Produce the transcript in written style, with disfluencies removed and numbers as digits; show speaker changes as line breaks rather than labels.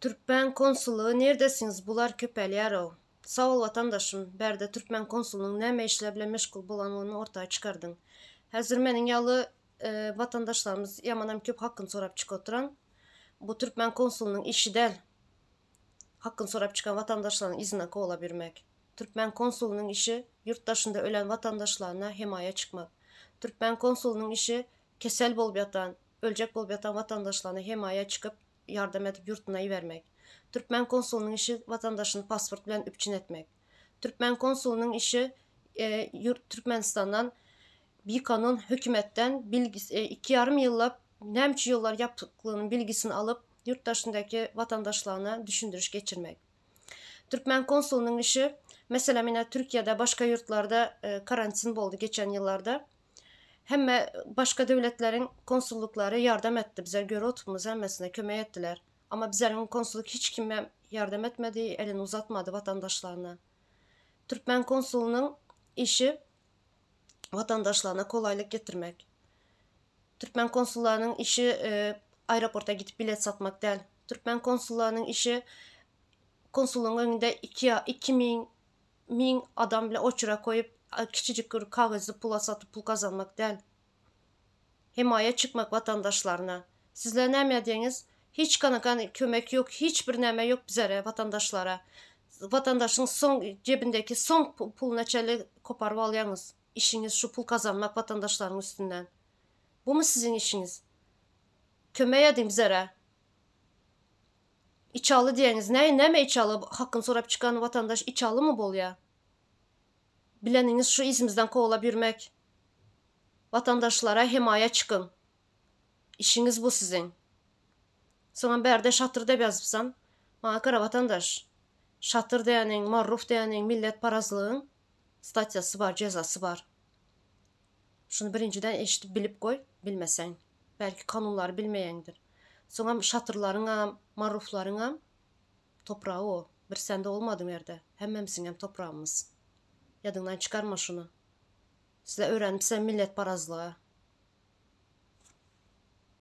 Türkmen konsullygy nirdesiňiz bular köpelýärow. Sag bol watandaşym, bärde türkmen konsulynyň näme işler bilen meşgul bolanlygyny orta çykardyň. Häzir meniň ýaly watandaşlarymyz ýamanam köp hakyny sorap çykyp oturan. Bu türkmen konsulynyň işi däl. Hakyny sorap çykan watandaşlaryň yzyna kowalap ýürmek. Türkmen konsulynyň işi ýurt daşynda ölen watandaşlaryna hemaýa çykmak. Türkmen konsulynyň işi kesel bolup ýatan, öljek bolup ýatan watandaşlaryna hemaýa çykyp ýardam edip ýurtuna ibermek. Türkmen konsulynyň işi watandaşyny pasport bilen üpjün etmek. Türkmen konsulynyň işi ýurt Türkmenistandan bikanun hökümetden bilgisi 2,5 ýyllap näme üçin ýollar ýapyklygynyň bilgisini alyp ýurt daşyndaky watandaşlaryna düşündiriş geçirmek. Türkmen konsulynyň işi meselem ine Türkiýede başga ýurtlarda karantin boldy geçen ýyllarda. Hemme başga döwletleriň konsullyklary ýardam etdi bize görüp otyrmyz hemmesine kömek etdiler. Amma bizleriň konsullyk hiç kime ýardam etmedi, elini uzatmady watandaşlaryna. Türkmen konsulynyň işi watandaşlaryna kolaýlyk getirmek. Türkmen konsullarynyň işi aeroporta gidip bilet satmak däl. Türkmen konsullarynyň işi konsullygyň öňünde 2 2000 1000 adam bilen oçura koýup kiçijik bir kagyzy pula satyp pul gazanmak däl. Hemaýa çykmak watandaşlaryna. Sizler näme edýäňiz? Hiç kanakan kömek ýok, hiç bir näme ýok bizere watandaşlara. Watandaşyň soň cebindeki soň puluna çenli koparyp alýaňyz. Işiňiz şu pul gazanmak watandaşlaryň üstünden. Bumy siziň işiňiz? Kömek ediň bizere. Içaly diýeňiz. Näme näme içaly? Hakyny sorap çykan watandaş içalymy bolýa? Bileniňiz şu yzymyzdan kowalap ýürmek. Watandaşlara hemaýa çykyň. Işiňiz bu siziň. Soňam bärde şatyr dep ýazypsan. Maňa gara watandaş. Şatyr diýeniň, marruf diýeniň, milletparazlygyň statýasy bar, jezasy bar. Şuny birinjiden eşidip bilip goý, bilmeseň. Belki kanunlary bilmeýäňdir. Soňam şatyrlaryňam, marruflaryňam topragy o. Bir sende bolmadyň erde. Hemmemsiňem topragymyz. Ýadyňdan çykarma şuny. Sizler öwrenipsiler milletparazlyga.